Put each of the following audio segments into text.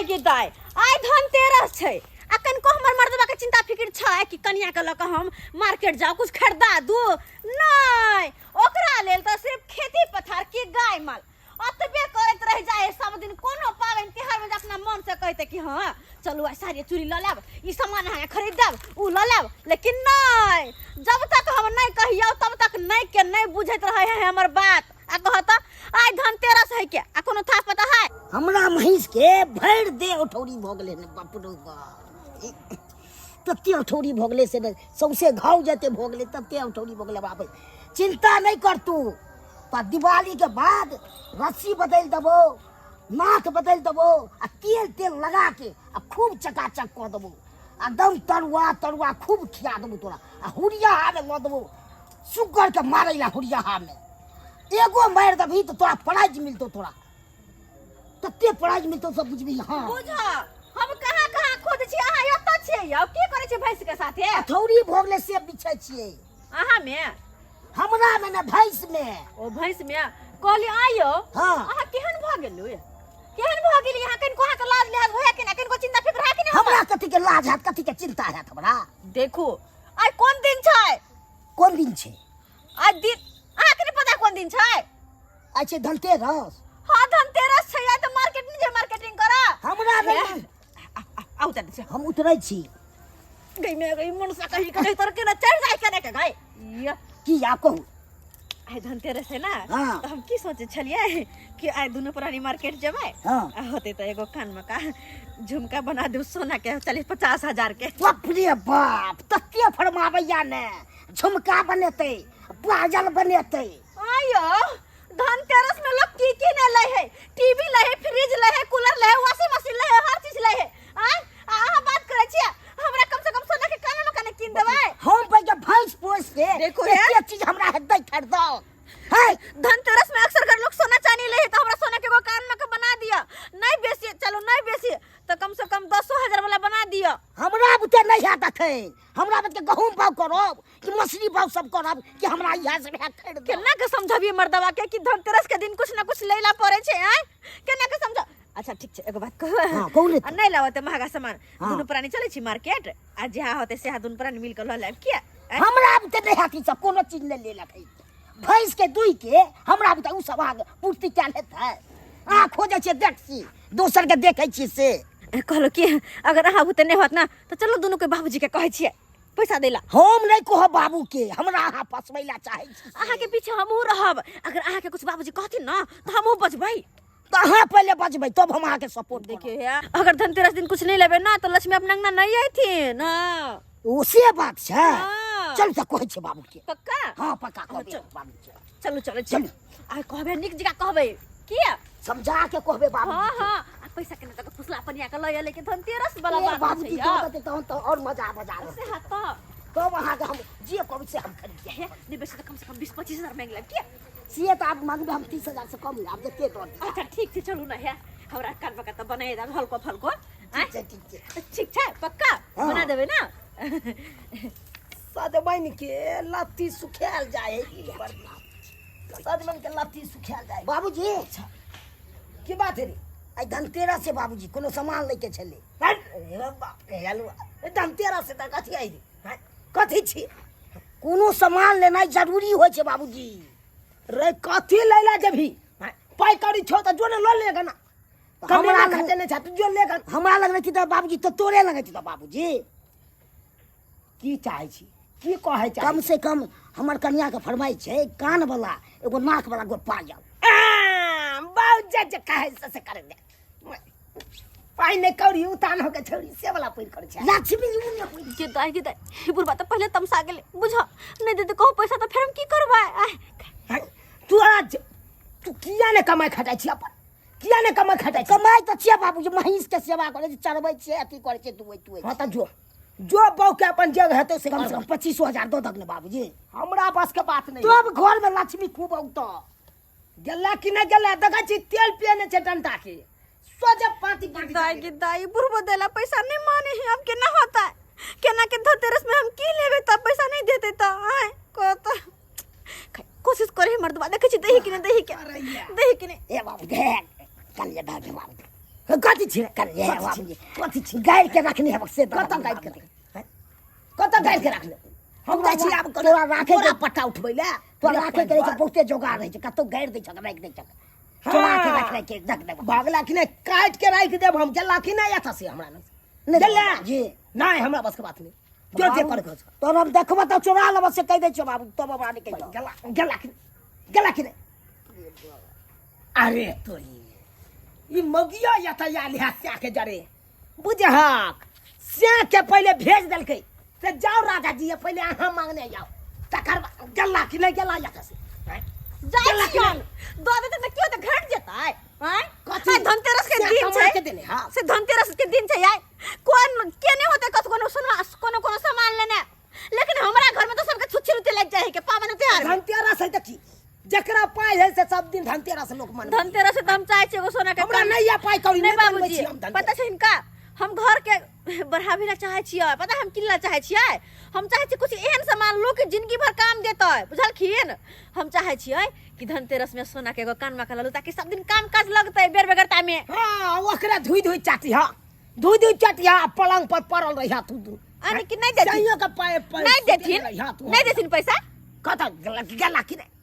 गे दाय, आइ धनतेरस छै आ कनिको हमर मर्दबा के चिंता फिक्र छै कि कनिया के लऽ कऽ हम मार्केट जाउ कुछ खरीदा दू? नहि, ओकरा लेल तऽ सिर्फ खेती पथार के गाय माल ओतबे करैत रहि जाइ है सब दिन। कोनो पाबनि तिहार में जे अपना मन से कहते कि हाँ चलू आइ साड़ी चूड़ी लऽ लेब, ई सामान अहाँके खरीद देब, उ लऽ लेब, लेकिन नहि, जब तक हम नहि कहियौ तब तक नहि के नहि बुझैत रहै है हमर बात। आ कहत आइ धनतेरस है के आ कोनो था पता है? हमरा महींस के भरि देह उठौरी भऽ गेलै ने, बाप रे बाप, तते उठौरी भऽ गेलै से ने सौंसे घाव जते भऽ गेलै, तते उठौरी भऽ गेलै। बाप, चिंता नहि कर तू। तऽ दिवाली के बाद रस्सी बदलि देबो, नाथ बदलि देबो आ तेल तेल लगा के आ खूब चकाचक कऽ देबो आ एकदम तरुआ तरुआ खूब खिया देबो तोरा आ हुरिया में लऽ देबो सुग्गर के मारै ला। हुरिया में एगो मारि देबही तऽ तोरा प्राइज मिलतौ, तोरा तते प्राइज मिलतौ सब बुझबही। हाँ। बुझ हम कहाँ कहाँ खोज छी, अहाँ एतऽ छियै यौ? की करै छी भैंस के साथे? हथौड़ी भऽ गेलै से बिछै छियै। अहाँ में? हमरा में ने, भैंस में। ओ भैंस में कहली। आइयो। हाँ। अहाँ केहन भऽ गेलु, केहन भऽ गेली अहाँ? कनिको अहाँके लाज लिहाज होया कि ना? कनिको चिंता फिक्र है कि ना? हमरा कथी के लाज हैत, कथी के चिंता हैत हमरा? देखू, आइ कोन दिन छै? कोन दिन छै? आइ दिन अहाँके नहि पता कोन दिन छै? आइ छै धनतेरस। हाँ, धनतेरस छै। आइ तऽ मार्केट नहि जे मार्केटिंग करऽ हमरा नहि। आउ तऽ। हम उतरै छी। गई में गई मनसा कहीं कहीं तर के ना चढ़ जाए केने के गई या। की आब कहू? आइ धनतेरस है ना? हाँ। तऽ हम की सोचे छलियै कि आइ दुनू प्राणी मार्केट जेबै। हाँ। आ होते तऽ एगो कान में का झुमका बना दू सोना के, 40-50 हजार के। बाप रे बाप, तते फरमाबैया ने, झुमका बनेतै, बाजल बनेतै। आयो, धनतेरस में लोग की की नहीं लै है? टीवी लै है, फ्रिज लै है, कूलर लै है, वॉशिंग मशीन लै है, हर चीज लै है। आय आ अहाँ बात करै छियै, हमरा कम से कम सोना के कान में कने कीन देबै? हम पहिले भैंस पोस के देखो हे। एते चीज हमरा हेतै खरीदल है? धनतेरस में अक्सर कर लोग सोना चांदी ले है, तो हमरा सोना के एगो कान में के बना दिया। नहीं बेसी, चलो नहीं बेसी तो कम से कम 10 हजार वाला बना दिया। हमरा बुते नहीं हैत अखन। हमरा बुते गहूम बाग करब कि मछली बाग सब करब कि हमरा इएह सब हैत खरीद? केना के समझबिए मर्दवा के कि धनतेरस के दिन कुछ ना कुछ लैला पड़े छै? आय, केना के समझ? अच्छा ठीक छै, एगो बात कहू? हाँ, कहू ने। आ नहीं लाबते महंगा सामान। हाँ। दुनू प्राणी चलै छी मार्केट आ जहाँ होते सेहा दुनू प्राणी मिल के लऽ लेब। किया आँय? हमरा बुते नहीं हैत ई सब, कोनो चीज नहीं लेलक है भैंस के दुई के। हमरा बुते उ सब आग पूर्ति कयल हेतै? अहाँ खोजै छियै, देख छी, दोसर के देखै छियै से। कहलो कि अगर अहाँ बुते नहीं होत ना तो चलो दुनू के बाबूजी के कहै छियै पैसा दैला। हम नहीं कहब बाबू के, हमरा अहाँ फसबै ला चाहै छी। अहाँ के पीछे हमहूँ रहब। अगर अहाँ के कुछ बाबूजी कहथिन ना तो हमहूँ बजबै। तऽ अहाँ पहिले बजबै तब हम अहाँके सपोर्ट। देखियो हे, अगर धनतेरस दिन कुछ नहीं लेबै ना तो लक्ष्मी अपना अंगना नहीं अयथिन। हाँ। ओ से बात छै? हाँ। चल तऽ कहै छियै बाबू के। पक्का? हाँ, पक्का कहबै। चल। बाबू के। चलू चलू। चलू। चलू, आ कहबै नीक जगह कहबै, किया? समझा के कहबै बाबू। हाँ, आ पैसा केना तक फुसला पनिया के लऽ लेकिन धनतेरस वाला बात बाबू छै की यौ। दऽ देतै तहन तऽ और मजा बजा से हाँ तऽ। तब अहाँके हम जे कहबै से हम खरीद हे, नहीं बेसी तऽ कम से कम 20-25 हजार मांगि लेब, किया? से तऽ आब मांगबै हम 30 हजार से कम नहि, आब जते दऽ दिअ। अच्छा ठीक छै, चलू ने। हे, हमरा कान पका तऽ बनाए देब हल्को फल्को। ठीक छै, ठीक छै। ठीक छै, पक्का? हाँ। बना देबै ना? सजमनि के लत्ती सुखायल जाइ है की? सजमनि के लत्ती सुखायल जाइ। बाबूजी। की बात है रे? आइ धनतेरस छै बाबूजी, कोनो सामान लैके छलै। हट, रे बाप रे, हलुआ धनतेरस से तऽ कथी आई रे? हैं? कथी छी? कोनो सामान लेनाइ जरूरी होइ छै बाबूजी। रे, कथी लै ला जेबही? हैं? पाइ कौड़ी छौ तऽ जो ने लऽ ले गना। हमरा हमरा लग- खर्चा नहि छै, तू जो ले गना। हमरा लग रहती तऽ बाबूजी तऽ तोरे लग रहती तऽ बाबूजी। की चाहै छी, की कहै चाहै? कम से कम हमर कनिया के फरमाइश छै कान वाला एगो, नाक वाला एगो पायल। बहुत जे जे कहै से से कर दे। पाइ नहि कौड़ी उतान होके छौड़ी से वाला पहिर करै छै। लक्ष्मी उ ने होई। गे दाइ, गे दाइ, ई बुढ़बा तऽ पहिले तमसा गेलै। बुझ नहि देते कहू पैसा तऽ फेर हम की करबै? आय। हैं? तोरा तू किया ने कमाइ खटाइ छी अपन? किया ने कमाइ खटाइ छी? कमाइ तऽ छियै बाबूजी, महींस के सेवा करै छी, चरबै छियै, अथी करै छियै, दुहै तुहै। हाँ तऽ जो जो बहू के अपन जग हेतै से कम से कम 25 हजार दऽ दक ने बाबूजी। हमरा बस के बात नहीं। तब घर में लक्ष्मी खूब औतऽ। गेला कि नहि गेला? देखै छी तेल पिए नहि छै डंटा के, सोझे पाँति पाँति। दाई गे दाई, बुढ़बो देला पैसा नहीं माने है। अब केना होता है? केना के धनतेरस में हम की लेबे तब पैसा नहीं देते त? आय कहता, कोशिश करे मर्दबा, देखै छी दही कि नहीं, दही के, दही कि नहीं। ए बाबू, देख कल ये दे बाबू। कथी छी कर ये कथी बाबूजी छी? कथी छी गाय के रखने हेबक से कतऽ गाड़ि के हैं? कतऽ गाड़ि के रखने हम जाइ छी आब तोरा राखै तोरा के- पट्टा उठबै ले तोरा राखे के रहै छै बहुते जोगाड़ रहै छै कतौ गाड़ि दै छक राखि दै छक चोरा के रखने के रख देबो भागला कि नहि काटि के राखि देब हम गेला कि नहि एतऽ से हमरा नहि गेला जी नहि हमरा बस के बात नहि जो जे करे के छौ। तोरा हम देखबो तऽ चोरा लेबो से कहि दै छियौ बाबू तब हमरा नहि कहि गेला गेला कि गेला कि नहि अरे तोरी ई मौगिया एतऽ आयल है स्या के जरे बुझहक स्या के पहिले भेज देलकै से जाओ राजा जी पहिले अहाँ मांगने जाओ तकर बाद गेला कि नहि गेला एतऽ से आँय? जाइ गेला कि छियन नहि? दऽ देतै तऽ केओ तऽ घट जेतै आँय कथी? आइ धनतेरस के से दिन कमा छै के देने, हाँ। से धनतेरस के दिन छै आइ कोन केने होतै कत कोनो सुनवा कोनो कोनो सामान लेने लेकिन हमरा घर में तो सबके छुच्छी रुति लागि जाइ है के पावन त्योहार में। धनतेरस है तऽ की जकरा पाइ है से सब दिन धनतेरस लोक मनबै धनतेरस से तऽ हम चाहै छियै एगो सोना के हमरा कान- नहि यऽ पाइ कौड़ी नहीं नहि बनबै बाबूजी छी हम पता धनतेरस छै हिनका हम घर के बढ़ावे ला चाहै छियै पता हम किन ला चाहै छियै हम चाहै छियै कुछ एहन सामान लोक के जिंदगी भर काम देतै बुझलखिन हम चाहै छियै कि धनतेरस में सोना के एगो कानमा के ललू ताकि सब दिन काम काज लगतै बेर बेगरता में हाँ ओकरा धुइ धुइ चाटी हा धुइ धुइ चाटी हा पलंग पर पड़ल रही हा तू दू अरे कि नहीं देथिन सैयो के पाए पाए नहीं देथिन रही हा तू नहीं देथिन पैसा कतऽ गेला गेला कि नहि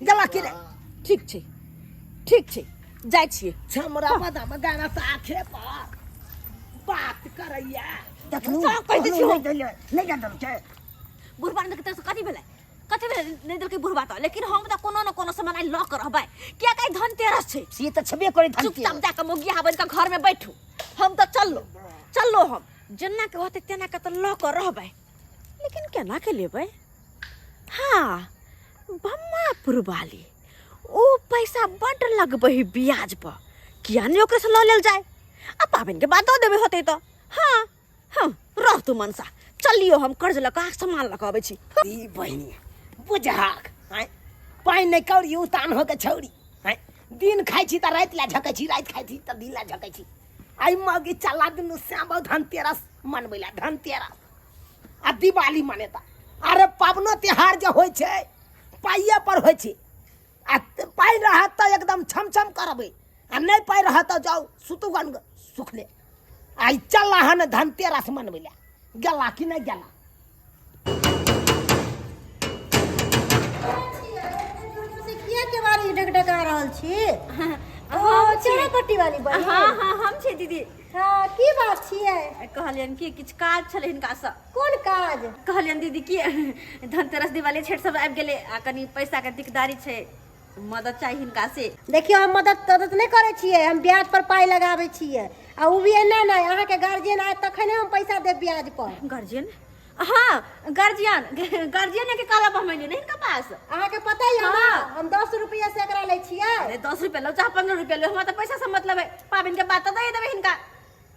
गेला कि नहि ठीक छै ठीक छै जाइ छियै छमरा बदाम गाना साखे पर बात करैया देखलू साफ कहि दै छियौ। नहि देलियै नहि देलकै छै बुढ़बा ने देलकै कथी भेलै कथी भेलै नहि देलकै बुढ़बा तऽ लेकिन हम तऽ कोनो ने कोनो सामान आइ लऽ कऽ रहबै किया कि धनतेरस छै से तऽ छेबे करै धनतेरस चुपचाप जाकऽ मौगिया बनि कऽ घरमे बैठू हम तऽ चललो चललो हम जेना के होतै तेना के तऽ लऽ कऽ रहबै लेकिन केना के लेबै हाँ बम्मापुर वाली ओ पैसा बड्ड लगबै है ब्याज पर किया नहि ओकरेसँ लऽ लेल जाय आ पाबनिके बाद दऽ देबै होतै तऽ हाँ हाँ रह तू मनसा चलियो हम कर्ज लऽ कऽ सामान लऽ कऽ अबै छी ई बहिनी बुझाक आँय पानि नहि कौड़ी उतान होके छौड़ी आँय दिन खाइ छी तऽ राति लए झकै छी राति खाइ छी तऽ दिन लए झकै छी आइ मगी चला दुनू श्याम धनतेरस मनबै लए धनतेरस आ दिवाली मनेता अरे पाबनो तिहार जे होइ छै पाइए पर होइ छै आ पाइ रहत तऽ एकदम छम छम करबै आ नहि पाइ रहत तऽ जाउ सुतू गन सुखले आइ चल हन धनतेरस मनबै लए गेला कि नहि गेला किया के बारी ढकढका रहल छी हम छी। पट्टी वाली बहिन हाँ हाँ हम छी दीदी हाँ की बात छियै कहलियनि कि किछु काज छलै हिनकासँ कोन काज कहलियनि दीदी कि धनतेरस दिवाली छठि सब आबि गेलै आ कनि पैसाके दिकदारी छै मदद चाही हिनका से देखियौ हम मदद तदद नहि करै छियै हम ब्याज पर पाइ लगाबै छियै आ ओ भी एना नहि अहाँके गार्जियन आयत तखने हम पैसा देब ब्याज पर गार्जियन हाँ गार्जियन गार्जियन के कहला पर हम एलियै नहीं हिनका पास अहाँके पता यऽ ने हाँ। हम 10 रुपया से एकरा लै छियै अरे 10 रुपया लो चाहे 15 रुपया लो हमरा तऽ पैसा से मतलब है पाबनि के बाद तऽ दे देबै हिनका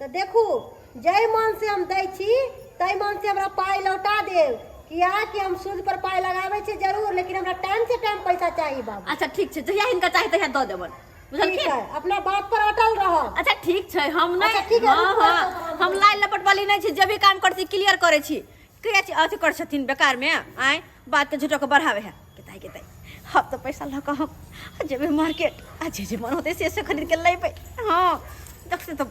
तऽ देखू जाहि मन से हम दै छी ताहि मन से हमरा पाइ लौटा देब किया कि हम सूद पर पाइ लगाबै छी जरूर लेकिन हमरा टाइम से टाइम पैसा चाही बाबू अच्छा ठीक छै जहिया हिनका चाही तहिया दऽ देबनि ठीक बुझलखिन है अपना बात पर अटल रहब अच्छा ठीक छै हम नहि अच्छा, ठीक है, हाँ रुकू, हाँ रुकू, हम लाइ लपट वाली नहि छी जे भी काम करै छी क्लियर करै छी किया छी अथी करै छथिन बेकार मे आँय बात के झूठो के बढ़ावे है केताई केताई हम तऽ पैसा लऽ कऽ हम जेबै मार्केट आ जे जे मन होतै से से खरीद के लेबै हाँ देखते तऽ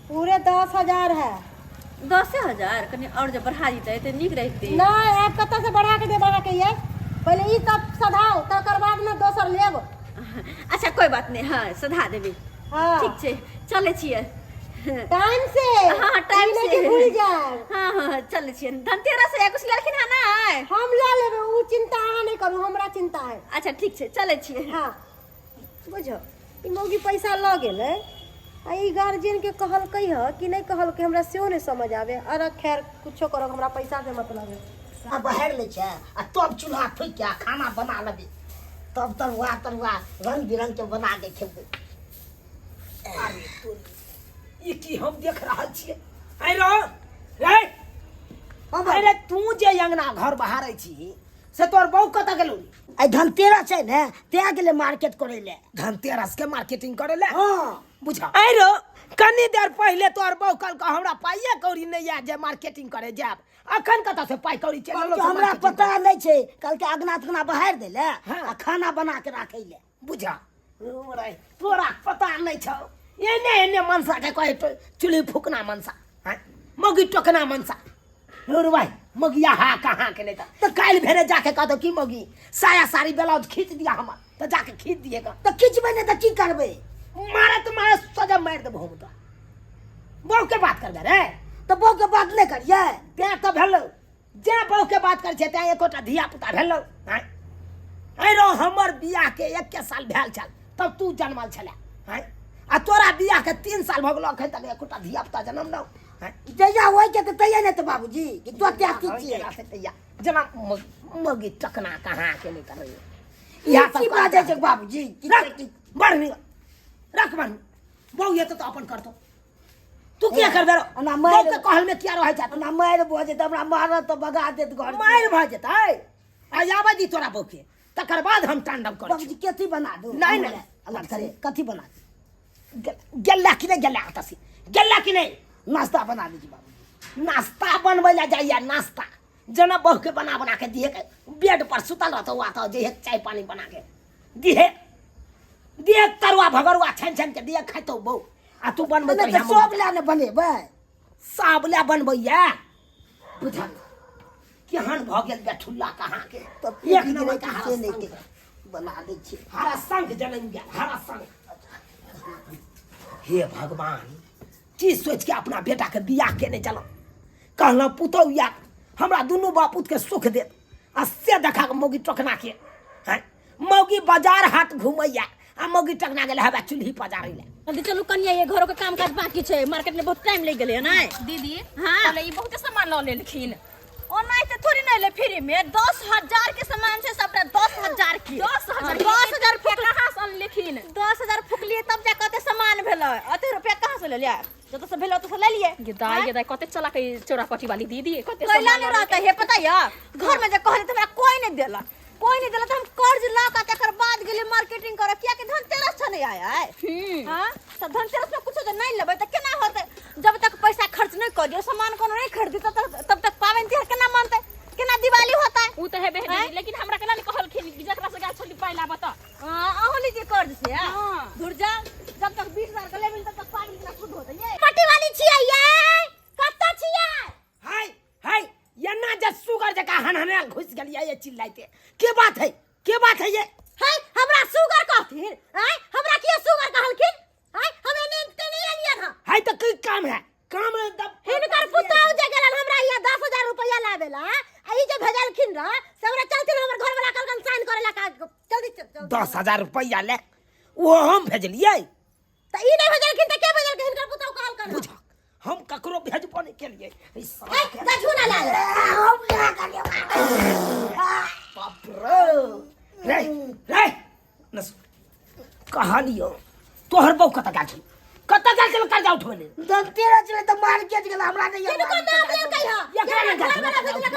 पूरे 10,000 है 10,000 कनि आओर जे बढ़ा दितै तऽ नीक रहितै नहीं आप कतऽ से बढ़ा के देब अहाँके ये पहिले ई सब सधाउ तकर बाद ने दोसर लेब अच्छा कोई बात नहीं हाँ सधा देबै हाँ ठीक छै चलै छियै टाइम से हाँ टाइम ई नहि से कि भूल जायब हाँ हाँ चलै छियै धनतेरस है कुछ लेलखिन हँ नहि हम लऽ लेबै ओ चिंता अहाँ नहि करू हमरा चिंता है अच्छा ठीक छै चलै छियै हाँ बुझो ई मौगी पैसा लऽ गेलै आ ई गार्जियन के कहलकै ह कि नहि कहलकै हमरा सेहो नहि समझ आवे अरे खैर कुछो करो हमरा पैसा से मतलब है आ बहारि लै छै आ तब चूल्हा फूकि के आ खाना बना लेबै तब तरुआ तरुआ रंग बिरंग के बना के खेबै अरे तोरी ई की हम देख रहल छियै आइ रह रे अरे तू जे अंगना घर बहारै छी से तोर बहू कतऽ गेलौ रे? आइ धनतेरस छै ने तैं गेलै मार्केट करै लए धनतेरस के मार्केटिंग करे ले हँ बुझा अरे कनी देर पहिले तोहर बहू कहलकौ हमरा पाइए कौड़ी नहि यऽ जे मार्केटिंग करे जायब अखन कतऽ से पाइ कौड़ी चलि कहलकै एलौ से हमरा मार्केटिंग पता नहि छै कहलकै अगना तगना बहारि दै लए हाँ। आ खाना बना के राखै लए बुझा रे, तोरा पता नहि छौ एने एने मनसा के कहे चुल्ही फूकना मनसा आँय? मौगी टोकना मनसा रे भाई मौगिया हा कहाँ के नहीं तऽ काल्हि भेने जाके कहतो की मौगी साया साड़ी ब्लाउज खींच दिया हमर तऽ जाके खींच दिएगा तऽ खिचबै नहि तऽ की करबै मारत मारत सजा मारि देबो हम तऽ बहू के बात करबे रे तऽ बहू के बात नहि करियै तें तऽ भेलौ जे बहू के बात करै छै तें एकोटा धिया पुता भेलौ आँय आँय रौ हमर बियाह के एके साल भेल छल तब तू जनमल छले आँय आ तोरा बियाह के 3 साल भऽ गेलौ अखन तक एकोटा धिया पुता जनम नौ आँय जहिया होइ के तऽ तहिया नहि तऽ बाबूजी कि तो त्याग छियै तैया जेना मौगी टकना कहाँ के नहि करैया इएह सब की बाजै छै बाबूजी की रख बढ़ रख बढ़ बहू हेतौ तऽ अपन करतौ तू किया करबे रो ओना बहू मारि के कहल में किया रहै छै ओना मारि भऽ जेतै हमरा मारत तऽ भगा देत घर मारि भऽ जेतै आ आबै दी तोरा बहू के तकर बाद हम तांडव करै बाबूजी कथी बना दू नहि, नहि। अलग से कथी बना दू छी गेला कि नहि गेला ओतऽ से गेला कि नहि नाश्ता बना दै छी बाबूजी नाश्ता बनबै लए जाइया नाश्ता जेना बहू के बना बना के दिहे के बेड पर सुतल रहतौ आ तऽ जइहे चाय पानी बना के दिहे दिहे तरुआ भगरुआ छानि छानि के दिहे खाइतौ बहू आ तू बनबै नहि तऽ सब लए ने बनेबै सब लए बनबैया बुझल केहन भऽ गेल बेठुल्ला कहाँ के तब एक नंबर के हरा से नहि शंख के बना दै छी हरा शंख जनम गेल हरा शंख हे भगवान की सोच के अपना बेटा के बियाह केने चलो कहलहुँ पुतहु या हमरा दुनू बापूत के सुख देत आ से देखा के मौगी टोकना के हैं मौगी बाजार हाट घुमैया आ मौगी टकना गेल हवा चूल्ही पजारै लए जल्दी चलू कनिया ये घरों के काम काज बाकी छै मार्केट में बहुत टाइम लग गेलै ने दीदी हाँ। पहले ई बहुते सामान लऽ लेलखिन ओना तऽ थोड़ी नहीं ले फ्री में 10,000 के सामान छै सबटा 10,000 के 10,000 10,000 फुक कहाँ से अनलखिन 10,000 फुकलिए तब जा कते सामान भेलै अते रुपया कहाँ से ले लिया जतऽ से भेलै ओतऽ से ले लिए गे दाई गे दाई कते चला के चोरा पटी वाली दीदी कते कैला सामान नहीं लऽ रहता है पता या घर में जे कहले त हमरा कोई नहीं देलक कोई नहीं देलक त हम कर्ज ला के तकर बाद गेलिए मार्केटिंग करे किया कि धनतेरस छ नहीं आया है हां त धनतेरस में कुछो जे नहीं लेबै त केना होतै जब तक पैसा खर्च नहीं कर दियो सामान कोनो नहीं खरीदी तब तक तब तक पाबनि तिहार केना मनतै केना दिवाली होतै उ तऽ हेबे है दीदी लेकिन हमरा केना नहीं कहलखिन कि जकरा से गाछ छली पाइ लाबऽ तऽ हां अहूँ लीजिए कर्ज से हाँ। धुर जा जब तक 20,000 के लेबै तब तक पाबनि केना शुद्ध होतै ये पट्टी वाली छियै ये कत्ता छियै हाय हाय एना जे सुगर जकाँ हनहनायल घुसि गेलियै ये चिल्लाइते के बात है के बात है ये है हमरा सुगर कहथिन आय हमरा किया सुगर कहलखिन आय हम एने ते नहीं एलियन हँ है तऽ की काम है काम है तब हिनकर पुतहु जे गेलन हमरा यहाँ 10,000 रुपया लावेला आ ई जे भेजलखिन रह से हमरा चलथिन हमर घर वाला कहलकन साइन करे ला कागज जल्दी चल चल 10,000 रुपया ले वो हम भेजलियै त ई नहीं भेजलखिन त के भेजलखिन हिनकर पुतहु कहलकन बुझ हम ककरो भेजबो नहीं केलियै ई साला ए गझू ना लाल हम क्या करियै बाप रे रे रे नस कहलियो तोहर बहू कतऽ गेल छल कतऽ गेल छल कर्जा उठबै लेल धनतेरस छलै तऽ मार्केट गेल हमरा नहि हिनकर नाम लेलकै हँ एकरा नहि गेल छल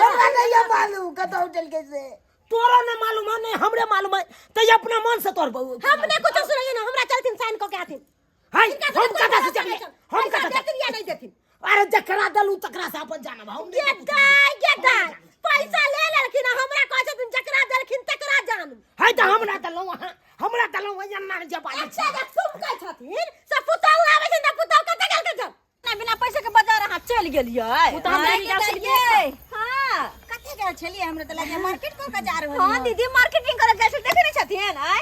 हमरा नहि मालूम कतऽ उठेलकै से तोरा नहि मालूम है नहि हमरे मालूम है तऽ अपना मन से तोहर बहू हम नहि कुछो सुनलियै ना हमरा चलथिन साइन कऽ के आथिन हाय हिनका हम सबके कतऽ से कोइ चलिए भरोसा हम नहि कतऽ पैसा से देथिन या नहीं देथिन अरे जकरा देलू तकरा से अपन जानब हम गे नहि दाय गे दाय पैसा ले लेलखिन आ हमरा कहै छथिन जकरा देलखिन तकरा जानू है तऽ हमरा देलहुँ अहाँ हमरा देलहुँ एना जे बाजै अच्छा जे सुमकै छथिन से पुतहु आबै छै तऽ पुतहु कतऽ गेल के जब ना बिना पैसा के बाजार अहाँ चलि गेलियै उ तऽ हम हाँ, गेल छलियै। हाँ कते गेल छलियै हमरा तऽ लागैया मार्केट कऽ के जा रहल हाँ दीदी मार्केटिंग करे गेल छलियै देखे नहि छथिन आय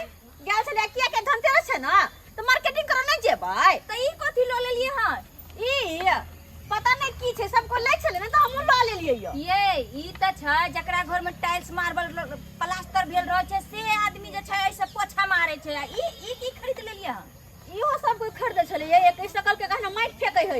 गेल छलियै किया के धनतेरस छै ने तऽ मार्केटिंग करे नहि जेबै तऽ ई कथी लऽ लेलियै हँ ई पता नहि की छै सबको लै छलै ने तऽ हमहूँ लऽ लेलियै यौ ये ई तऽ छै जकरा घर में टाइल्स मार्बल प्लास्टर भेल रहै छै से आदमी जे छै एहिसँ पोछा मारै छै आ ई ई की खरीद लेलियै हँ इहो सब कोई खरीदै छलै एक शकल के गहना माटि फेकै है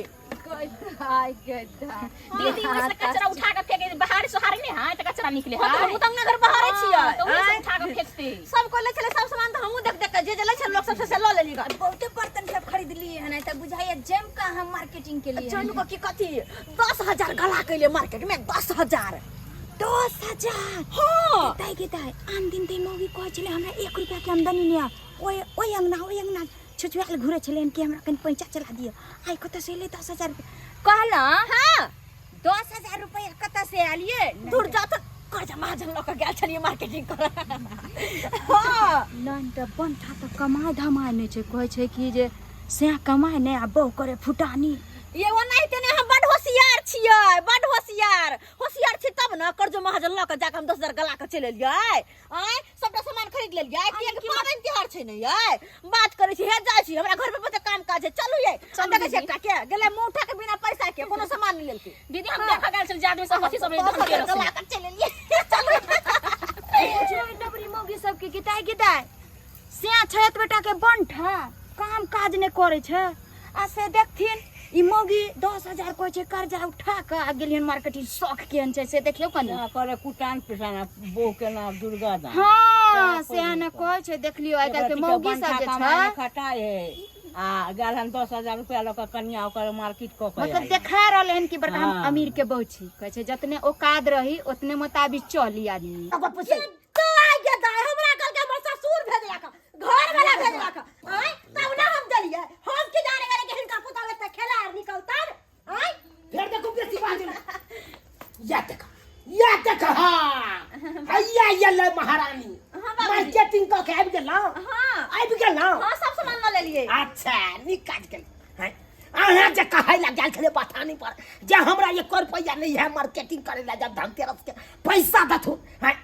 दीदी ओहिसँ कचरा उठा के फेंके बाहर सोहारी नहि है तऽ कचरा निकले हाँ, है तऽ हमहूँ तऽ अंगना घर बहारै छियै तऽ ओहिसँ उठा के फेंकते सब कोई लै छलै सब सामान तऽ हमहूँ देख देख के जे जे लै छलै लोक सब से लऽ लेली गन बहुते बर्तन सब खरीदलियै हन तऽ बुझाइया जम का हम मार्केटिंग के लिए जानु की कथी 10,000 गला कैले मार्केट में 10,000 10,000 हाँ दाइ गे दाइ आन दिन तऽ मौगी कहै छलै हमरा 1 रुपया के आमदनी नहि ओइ ओइ अंगना ओइ अंगना छुछुआल घुरे छलै कि हमरा कनि पैसा चला दिअ आइ कतऽ से एलै 10,000 रुपया कहलहुँ हाँ 10,000 रुपया कतऽ से आलिए दूर जा तऽ कर्जा महाजन लऽ कऽ गेल छलियै मार्केटिंग करऽ हाँ नहि तऽ बंठा तऽ कमाइ धमाइ नहि छै कहै छै कि जे सएह कमाइ नहि आ बहु करे फुटानी ये ओनाहिते नहि हम बड होशियार छियै बड होशियार होशियार छी तब ने कर्जो महाजन लऽ कऽ जाकऽ हम 10,000 गला कऽ चलि एलियै आँय सबटा सामान खरीद लेलियै किएकि पाबनि तिहार छै ने यै बात करै छी हे जाइ छी हमरा घर पे बहुते काम काज छै चलू यै आ देखै छियै एकटा के गेलै मुँह उठा के बिना पैसा के कोनो सामान नहि लेलकै दीदी हम देखा गेल छल जे आदमी सब कथी सब रहै 10,000 धनतेरस गला कऽ चलि एलियै चलू डबरी मौगी सबके गिताय गिताय से छै एतबे टा के बंठा काम काज नहि करै छै आ से देखथिन ई मौगी 10,000 कहै छै कर्जा उठा कऽ आ गेलियन मार्केटिंग शौख केहन छै से देखियौ कनि करे कुटान पिटान बहु के नाम दुर्गा दान हाँ से ने कहै छै देख लियौ आइ काल्हि के मौगी सब जे छै खटाइ है आ गेल हन 10,000 रुपया लऽ कऽ कनिया ओकर मार्केट कऽ कऽ मतलब देखा रहलै हन कि बड़का हम हाँ। अमीर के बहू छी कहै छै जतने औकात रही ओतने मोताबिक चली आदमी ओकर पूछै तो आ गया दाई हमरा कल के हमर ससुर भेजलक घर वाला भेजलक आय तब ना हम देलिए हम की जाने गेले कि हिनकर पुतहु एते खेलाड़ निकलतन आय फेर देखो बेसी बाजल या देख या देख हाँ हैया ये ले महारानी मार्केटिंग कऽ के आबि गेलहुँ हाँ आबि गेलहुँ हाँ सब सामान लऽ लेलियै अच्छा नीक काज केलहुँ हैं अहाँ जे कहै लए गेल छलै बथानी पर जे हमरा एको रुपैआ नहि है मार्केटिंग करै लए जब धनतेरस के पैसा देथुन हैं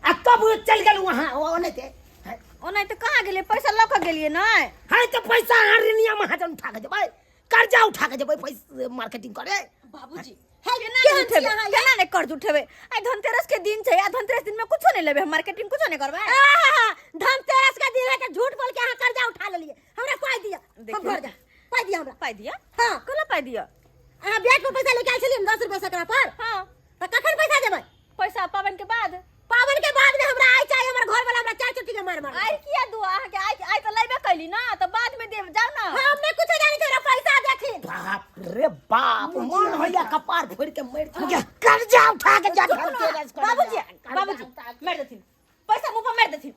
आ तब चलि गेलहुँ अहाँ ओ नहि ते हैं ओनाहिते कहाँ गेलियै पैसा लऽ कऽ गेलियै नहि हैं तऽ पैसा अहाँ ऋणिया महाजन उठा के देबै कर्जा उठा के जेबै पैसा मार्केटिंग करे बाबूजी केना नहि उठेबै केना नहि कर्ज उठेबै आइ धनतेरस के दिन छै आ धनतेरस दिन में कुछो नहि लेबै हम मार्केटिंग कुछो नहि करबै आहा, धनतेरस के दिन है के झूठ बोल के अहाँ कर्जा उठा लेलिए हमरा पाई दिया हम घर जा पाई दिया हमरा पाइ दिअ हाँ कोना पाइ दिअ अहाँ ब्याज पर पैसा लेके आयल छलियै 10 रुपया सकरा पर हाँ तऽ कखन पैसा देबै पैसा पाबनि के बाद पाबनि के बाद में हमरा आइ चाही हमर घर वाला हमरा चार चोटी के मार मार आइ किया दू अहाँके आइ आइ तऽ लेबे कैली ना तऽ बाद में देब जाउ ना हम नहीं कुछ जाने तोरा पैसा देखिन बाप रे बाप मन होइया कपार फोड़ के मर जा कर्जा उठा के जा धनतेरस करे बाबूजी बाबूजी मारि देथिन पैसा मुंह पर मारि देथिन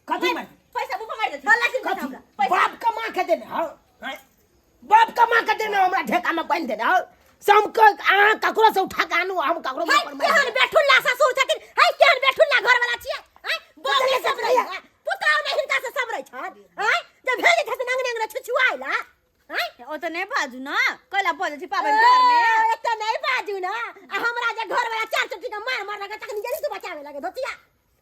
कथी मार पैसा मुंह पर मारि देथिन लाखिन पैसा कथी हमरा बाप कमा के देने हौ हैं? बाप कमा के देने हमरा ठेका में बांधि देने हौ से हम अहाँ ककरो से उठा के आनू हम ककरो है मुंह पर मारि केहन बेठुल्ला ससुर छथिन है केहन बेठुल्ला घर वाला छियै हैं बाप ने सब रही पुतहु ने हिनका से सब रही छन हैं जब भेजे छथिन अंगने अंगने छुछुआइला हैं ओ तऽ नहि बाजू ना कैला बजै छी पाबनि तिहार में एते नहीं बाजू ना आ हमरा जे घर वाला चार चोटी के मार मार लगे तखन जल्दी तू बचावे लगे धोतिया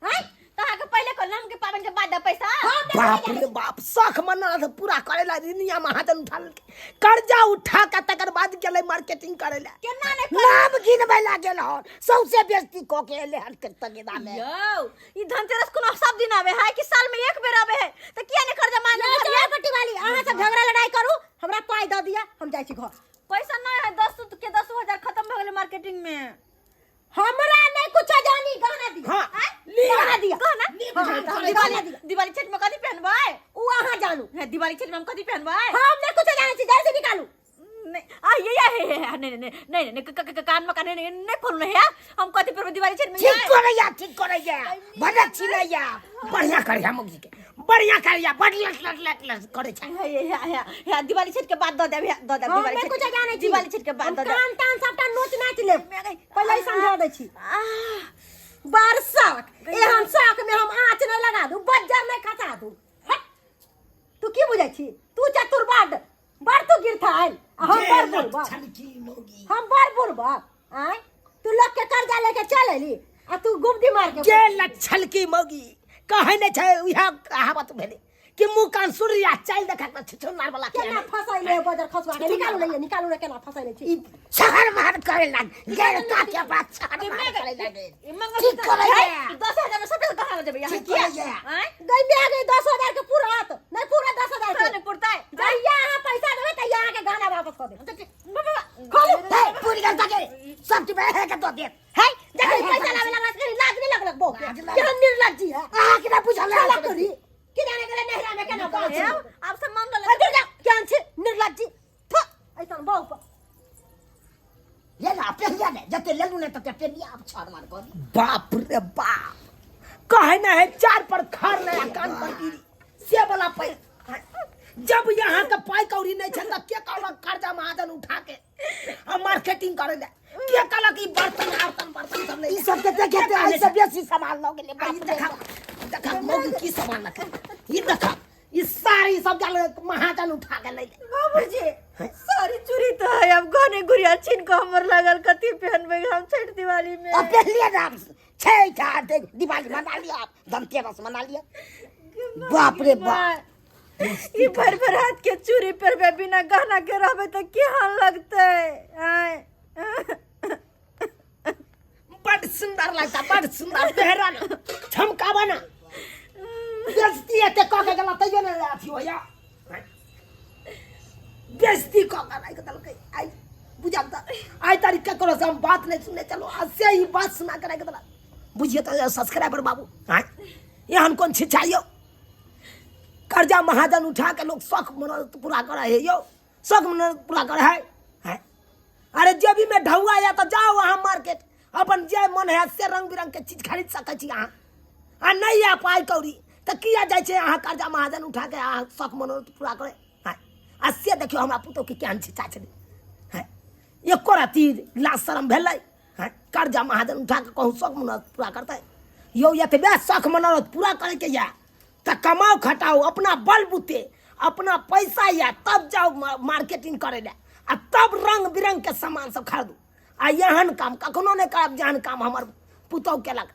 हैं तऽ अहाँके पहिले कहलहुँ हम कि पाबनि के बाद देब पैसा बाप रे बाप शख मना से पूरा करे ला रिनिया महाजन उठा लेलकै कर्जा उठा के तकर बाद गेलै मार्केटिंग करे ला केना नहि नाम गिनबै ला गेल हन सौंसे बेइज्जती कऽ के एलै हन तगेदा में यौ ई धनतेरस कोनो सब दिन आवे है कि साल में एक बेर आवे है तऽ किया नहि कर्जा मान ये पट्टी वाली अहाँ सब झगड़ा लड़ाई करू हमरा पाई दऽ दिया हम जाइ छी घर पैसा नहि है 10 के 10,000 खत्म भऽ गेलै मार्केटिंग में हमरा नहीं कुछ जानी गहना दिया हाँ, आँय? लिया। गहना दिया गहना नीक हाँ, ढंग हाँ, से गहना दिया दिवाली छठ में कथी पहनबै उ अहाँ जानू हे दिवाली छठ में हम कथी पहनबै हम नहीं कुछ जानै छी जल्दी निकालू नहीं आ ये ये हे हे हे, नहीं नहीं नहीं नहीं नहीं कान में कान नहीं नहीं नहीं खोलू नहीं है हम कथी पहनबै दिवाली छठ में ठीक करैया ठीक करैया बड़ छिलैया बढ़िया करैया मुगी के बढ़िया करैया बड़ लट लट लट लट करै छै हे हे हे हे दिवाली छठ के बाद दऽ देब हे दऽ देब हम दिवाली नहीं छठ कुछ जानै छी दिवाली छठ के बाद हम दऽ देब कान तान सबटा नोच नाच लेब पहिले ही समझा दै छी आह, बड़ शौक एहन शौक में हम आँच नहीं लगा दू बज्जर नहीं खसा दू हट तू की बुझै छी तू चतुर बड बड़ तू गिरथाइल आ हम बड़ बुड़बक छलकी मौगी हम बड़ बुड़बक आँय तू लोग के कर्जा लेके चल एली आ तू गुबदी मार के जे लच्छल की मौगी कहै नहि छै उएह कहावत भेलै कि मुँह कान सूर्य चलि देखा के छुछुनार वाला के केना फसैले बजर खसवा के निकालू लइए निकालू रे केना फसैले छी ई शहर महर करे लाग गेल काके बात शहर महर करे लाग ई मंगलसूत्र ठीक करैया। है, 10,000 में सबटा गहना लऽ जेबै अहाँ ठीक किया करैया। आँय गई में गई 10,000 के पूरत नहीं पूरा 10,000 तोरा के नहि पुरतै जहिया अहाँ पैसा देबै तहिया अहाँके गहना वापस कऽ देब खोलू हे पूरी गल तके सब चीज है के दो देत है जखन पैसा लावे लगला से लाज नहीं लगलक बो लाज लागल। केहन निर्लज्जी है अहाँ के ना बुझल है साला तोरी की जाने गेलै नहिरा में केना बात ए, आब सब मान हट जा केहन छै निर्लज्जी थु ऐसन बहु पर ले ना पेलिया ने जते लेलू ने तते पेलिया अब छाड़ मार कर बाप रे बाप कहे ना है चार पर खार नया कान पर गिरी से वाला पैसा जब यहाँ के पाई कौड़ी नहीं छै त के कहलक कर्जा महाजन उठा के आ मार्केटिंग करे ले के कहलक ई बर्तन आर्तन बर्तन सब ले ई सब के देखे ते आई सब बेसी सामान लऽ गेलै आ ई बाप रे देखा बाप। देखा मौगी की सामान रखे ई देखा ई सारी सब जाल महाजन उठा के ले ले बाबूजी सारी चूड़ी तो है अब गहने गुड़िया छीन के हमर लागल कथी पहनबै हम छठ दिवाली में अब पहले नाम छै आठ दिवाली मना लिया आप धनतेरस मना लिया बाप रे बाप ई भर भर हाथ के चूड़ी पहनबै बिना गहना के रहबै तऽ केहन लगतै आँय बड़ सुंदर लगता बड़ सुंदर बेहरा ना झमकावा ना बेइज्जती एते कऽ के गेला तैयो ने अथी होया बेइज्जती कऽ के राखि देलकै आइ बुझल तऽ आइ तारीख ककरो से हम बात नहीं सुनने चलो आज से ही बात सुना के राखि देलक बुझिए तऽ सब्सक्राइबर बाबू आँय एहन कोन छिछा यौ कर्जा महाजन उठा के लोग शौक मनोरथ पूरा करे है यौ शौक मनोरथ पूरा करे है हैं? अरे जेबी में ढौआ या तो जाओ अहाँ मार्केट अपन जे मन है से रंग बिरंग के चीज खरीद सकै छी अहाँ आ नहीं आ पाइ कौड़ी तऽ किया जाइ छै अहाँ कर्जा महाजन उठा के अहाँ शौक मनोरथ पूरा करे हैं? आ से देखियौ हमरा पुतोह के केहन छिछा छलै हैं? एको रत्ती लाज शरम भेलै हैं? कर्जा महाजन उठा के कहूँ शौक मनोरथ पूरा करतै यौ एतबे शौक मनोरथ पूरा करैके यऽ तऽ कमाउ खटाउ अपना बल बुते अपना पैसा यऽ तब जाउ मार्केटिंग करै लए आ तब रंग बिरंग के सामान सब खरीदू आ एहन काम कखनो नहि करब जेहन काम हमर पुतहु केलक।